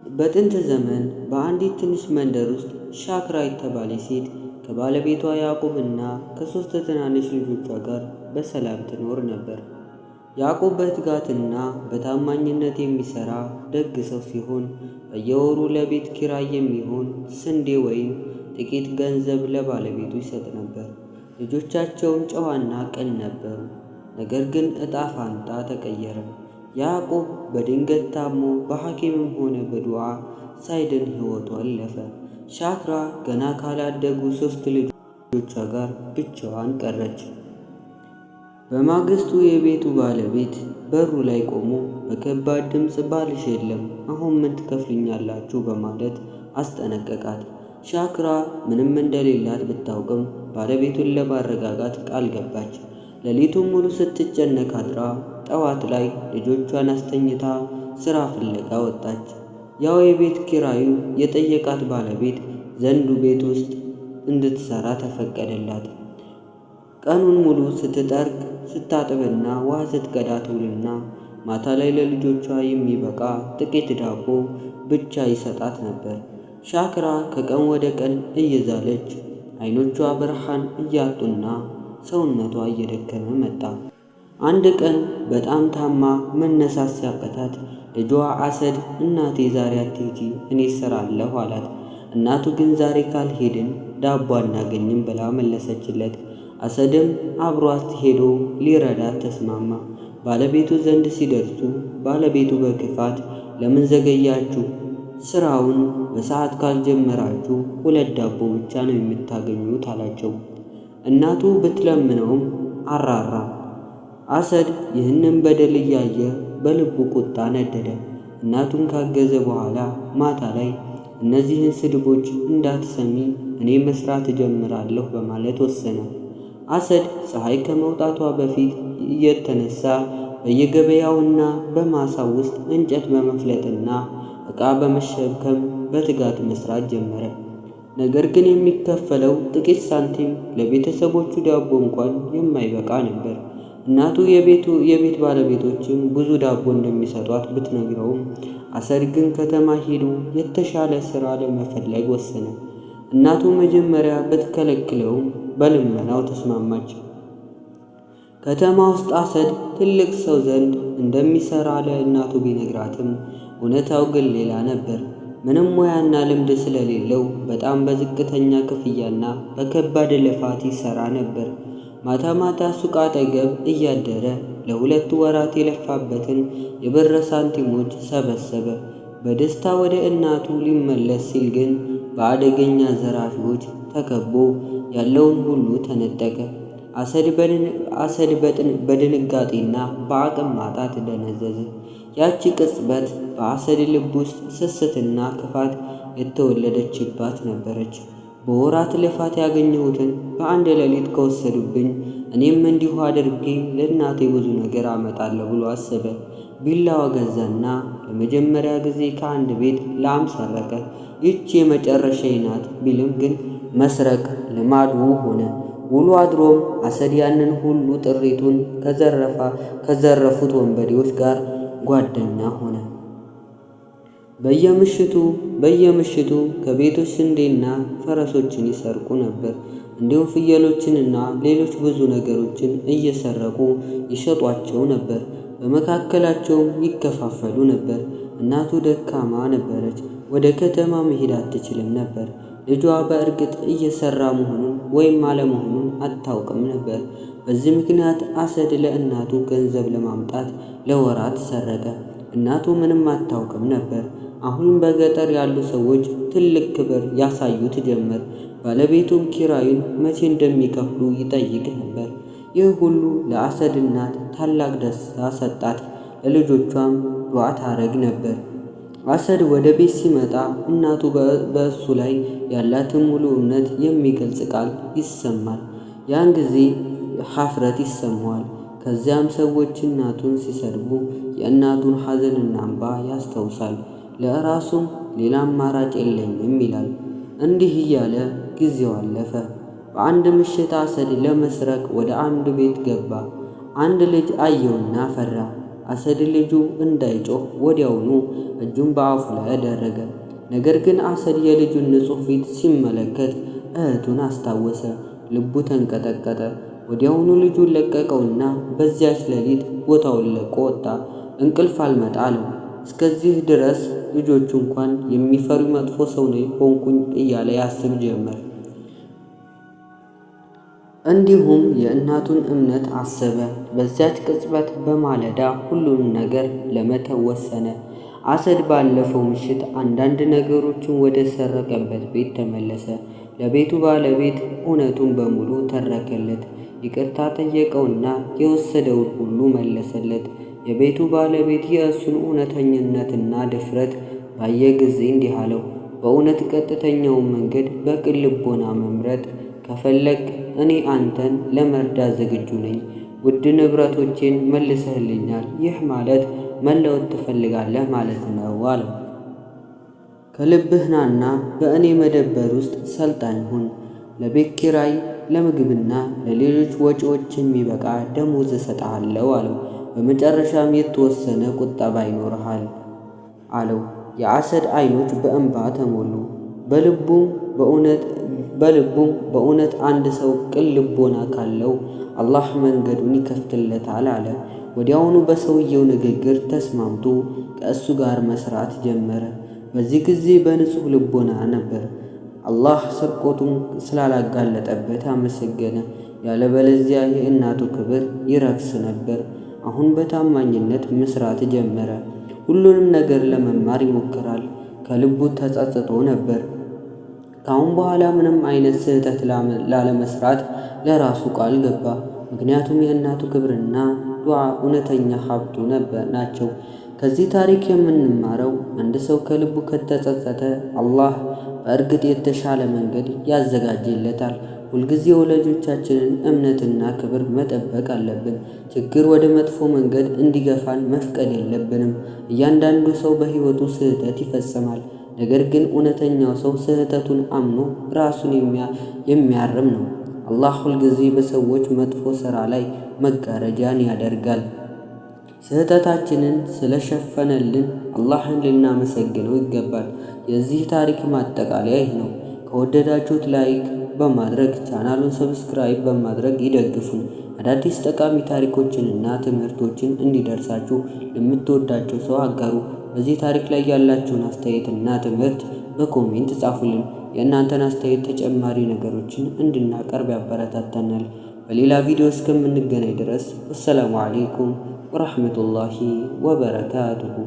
በጥንት ዘመን በአንዲት ትንሽ መንደር ውስጥ ሻክራ የተባለች ሴት ከባለቤቷ ያዕቆብና ከሦስት ትናንሽ ልጆቿ ጋር በሰላም ትኖር ነበር። ያዕቆብ በትጋትና በታማኝነት የሚሰራ ደግ ሰው ሲሆን፣ በየወሩ ለቤት ኪራይ የሚሆን ስንዴ ወይም ጥቂት ገንዘብ ለባለቤቱ ይሰጥ ነበር። ልጆቻቸውም ጨዋና ቅን ነበሩ። ነገር ግን ዕጣ ፋንታ ተቀየረ። ያዕቆብ በድንገት ታሞ በሐኪምም ሆነ በዱዓ ሳይድን ሕይወቱ አለፈ። ሻክራ ገና ካላደጉ ሦስት ልጆቿ ጋር ብቻዋን ቀረች። በማግስቱ የቤቱ ባለቤት በሩ ላይ ቆሞ በከባድ ድምፅ "ባልሽ የለም፣ አሁን ምን ትከፍሉኛላችሁ?" በማለት አስጠነቀቃት። ሻክራ ምንም እንደሌላት ብታውቅም ባለቤቱን ለማረጋጋት ቃል ገባች። ሌሊቱን ሙሉ ስትጨነቅ አድራ ጠዋት ላይ ልጆቿን አስተኝታ ስራ ፍለጋ ወጣች። ያው የቤት ኪራዩ የጠየቃት ባለቤት ዘንዱ ቤት ውስጥ እንድትሰራ ተፈቀደላት። ቀኑን ሙሉ ስትጠርግ፣ ስታጥብና ውሃ ስትቀዳ ትውልና ማታ ላይ ለልጆቿ የሚበቃ ጥቂት ዳቦ ብቻ ይሰጣት ነበር። ሻክራ ከቀን ወደ ቀን እየዛለች፣ አይኖቿ ብርሃን እያጡና ሰውነቷ እየደከመ መጣ። አንድ ቀን በጣም ታማ መነሳት ሲያቅታት ልጇ አሰድ "እናቴ፣ ዛሬ አትሂጂ፣ እኔ እሰራለሁ" አላት። እናቱ ግን "ዛሬ ካልሄድን ዳቦ አናገኝም" ብላ መለሰችለት። አሰድም አብሯት ሄዶ ሊረዳት ተስማማ። ባለቤቱ ዘንድ ሲደርሱ ባለቤቱ በክፋት "ለምን ዘገያችሁ? ስራውን በሰዓት ካልጀመራችሁ ሁለት ዳቦ ብቻ ነው የምታገኙት" አላቸው። እናቱ ብትለምነውም አራራም። አሰድ ይህንን በደል እያየ በልቡ ቁጣ ነደደ። እናቱን ካገዘ በኋላ ማታ ላይ "እነዚህን ስድቦች እንዳትሰሚ እኔ መስራት እጀምራለሁ" በማለት ወሰነ። አሰድ ፀሐይ ከመውጣቷ በፊት እየተነሳ በየገበያውና በማሳው ውስጥ እንጨት በመፍለጥና ዕቃ በመሸከም በትጋት መስራት ጀመረ። ነገር ግን የሚከፈለው ጥቂት ሳንቲም ለቤተሰቦቹ ዳቦ እንኳን የማይበቃ ነበር። እናቱ የቤት ባለቤቶችም ብዙ ዳቦ እንደሚሰጧት ብትነግረውም አሰድ ግን ከተማ ሄዶ የተሻለ ስራ ለመፈለግ ወሰነ። እናቱ መጀመሪያ ብትከለክለውም በልመናው ተስማማች። ከተማ ውስጥ አሰድ ትልቅ ሰው ዘንድ እንደሚሰራ ለእናቱ ቢነግራትም እውነታው ግን ሌላ ነበር። ምንም ሙያና ልምድ ስለሌለው በጣም በዝቅተኛ ክፍያና በከባድ ልፋት ይሰራ ነበር። ማታ ማታ ሱቅ አጠገብ እያደረ ለ2 ወራት የለፋበትን የብር ሳንቲሞች ሰበሰበ። በደስታ ወደ እናቱ ሊመለስ ሲል ግን በአደገኛ ዘራፊዎች ተከቦ ያለውን ሁሉ ተነጠቀ። አሰድ በድንጋጤና በአቅም ማጣት ደነዘዘ። ያቺ ቅጽበት በአሰድ ልብ ውስጥ ስስትና ክፋት የተወለደችባት ነበረች። "በወራት ልፋት ያገኘሁትን በአንድ ሌሊት ከወሰዱብኝ፣ እኔም እንዲሁ አድርጌ ለእናቴ ብዙ ነገር አመጣለሁ" ብሎ አሰበ። ቢላዋ ገዛና ለመጀመሪያ ጊዜ ከአንድ ቤት ላም ሰረቀ። "ይህች የመጨረሻዬ ናት" ቢልም ግን መስረቅ ልማዱ ሆነ። ውሎ አድሮም አሰድ ያንን ሁሉ ጥሪቱን ከዘረፉት ወንበዴዎች ጋር ጓደኛ ሆነ። በየምሽቱ ከቤቶች ስንዴና ፈረሶችን ይሰርቁ ነበር። እንዲሁም ፍየሎችንና ሌሎች ብዙ ነገሮችን እየሰረቁ ይሸጧቸው ነበር። በመካከላቸውም ይከፋፈሉ ነበር። እናቱ ደካማ ነበረች። ወደ ከተማ መሄድ አትችልም ነበር። ልጇ በእርግጥ እየሰራ መሆኑን ወይም አለመሆኑን አታውቅም ነበር። በዚህ ምክንያት አሰድ ለእናቱ ገንዘብ ለማምጣት ለወራት ሰረቀ። እናቱ ምንም አታውቅም ነበር። አሁን በገጠር ያሉ ሰዎች ትልቅ ክብር ያሳዩት ጀመር። ባለቤቱም ኪራዩን መቼ እንደሚከፍሉ ይጠይቅ ነበር። ይህ ሁሉ ለአሰድ እናት ታላቅ ደስታ ሰጣት። ለልጆቿም ዱዓ ታረግ ነበር። አሰድ ወደ ቤት ሲመጣ እናቱ በእሱ ላይ ያላትን ሙሉ እምነት የሚገልጽ ቃል ይሰማል። ያን ጊዜ ሀፍረት ይሰማዋል። ከዚያም ሰዎች እናቱን ሲሰድቡ የእናቱን ሐዘንና እንባ ያስታውሳል። ለራሱም "ሌላ አማራጭ የለኝም" ይላል። እንዲህ እያለ ጊዜው አለፈ። በአንድ ምሽት አሰድ ለመስረቅ ወደ አንድ ቤት ገባ። አንድ ልጅ አየውና ፈራ። አሰድ ልጁ እንዳይጮህ ወዲያውኑ እጁን በአፉ ላይ አደረገ። ነገር ግን አሰድ የልጁን ንጹሕ ፊት ሲመለከት እህቱን አስታወሰ። ልቡ ተንቀጠቀጠ። ወዲያውኑ ልጁን ለቀቀውና በዚያች ሌሊት ቦታውን ለቆ ወጣ። እንቅልፍ አልመጣ አለው። እስከዚህ ድረስ ልጆቹ እንኳን የሚፈሩ መጥፎ ሰው ነኝ ሆንኩኝ እያለ ያስብ ጀመር። እንዲሁም የእናቱን እምነት አሰበ። በዚያች ቅጽበት በማለዳ ሁሉንም ነገር ለመተው ወሰነ። አሰድ ባለፈው ምሽት አንዳንድ ነገሮችን ወደ ሰረቀበት ቤት ተመለሰ። ለቤቱ ባለቤት እውነቱን በሙሉ ተረከለት። ይቅርታ ጠየቀውና የወሰደውን ሁሉ መለሰለት። የቤቱ ባለቤት የእሱን እውነተኝነትና ድፍረት ባየ ጊዜ እንዲህ አለው፣ በእውነት ቀጥተኛውን መንገድ በቅን ልቦና መምረጥ ከፈለግ እኔ አንተን ለመርዳት ዝግጁ ነኝ። ውድ ንብረቶቼን መልሰህልኛል። ይህ ማለት መለወጥ ትፈልጋለህ ማለት ነው አለው። ከልብህ ናና በእኔ መደብር ውስጥ ሰልጣኝ ሁን። ለቤት ኪራይ፣ ለምግብና ለሌሎች ወጪዎች የሚበቃ ደሞዝ እሰጥሃለሁ አለው። በመጨረሻም የተወሰነ ቁጠባ ይኖርሃል አለው። የአሰድ አይኖች በእንባ ተሞሉ። በልቡም በእውነት አንድ ሰው ቅን ልቦና ካለው አላህ መንገዱን ይከፍትለታል አለ። ወዲያውኑ በሰውየው ንግግር ተስማምቶ ከእሱ ጋር መስራት ጀመረ። በዚህ ጊዜ በንጹሕ ልቦና ነበር። አላህ ስርቆቱን ስላላጋለጠበት አመሰገነ። ያለበለዚያ የእናቱ ክብር ይረክስ ነበር። አሁን በታማኝነት መስራት ጀመረ። ሁሉንም ነገር ለመማር ይሞክራል። ከልቡ ተጸጽቶ ነበር። ከአሁን በኋላ ምንም አይነት ስህተት ላለመስራት ለራሱ ቃል ገባ። ምክንያቱም የእናቱ ክብርና ዱዓ እውነተኛ ሀብቱ ነበር ናቸው። ከዚህ ታሪክ የምንማረው አንድ ሰው ከልቡ ከተጸጸተ አላህ በእርግጥ የተሻለ መንገድ ያዘጋጅለታል። ሁልጊዜ የወላጆቻችንን እምነትና ክብር መጠበቅ አለብን። ችግር ወደ መጥፎ መንገድ እንዲገፋን መፍቀድ የለብንም። እያንዳንዱ ሰው በሕይወቱ ስህተት ይፈጽማል። ነገር ግን እውነተኛው ሰው ስህተቱን አምኖ ራሱን የሚያርም ነው። አላህ ሁልጊዜ በሰዎች መጥፎ ሥራ ላይ መጋረጃን ያደርጋል። ስህተታችንን ስለሸፈነልን አላህን ልናመሰግነው ይገባል። የዚህ ታሪክ ማጠቃለያ ይህ ነው። ከወደዳችሁት like በማድረግ ቻናሉን subscribe በማድረግ ይደግፉን። አዳዲስ ጠቃሚ ታሪኮችንና ትምህርቶችን እንዲደርሳችሁ ለምትወዳቸው ሰው አጋሩ። በዚህ ታሪክ ላይ ያላችሁን አስተያየትና ትምህርት በ comment ጻፉልን። የእናንተን አስተያየት ተጨማሪ ነገሮችን እንድናቀርብ ያበረታታናል። በሌላ ቪዲዮ እስከምንገናኝ ድረስ ወሰላሙ አለይኩም ወራህመቱላሂ ወበረካቱሁ።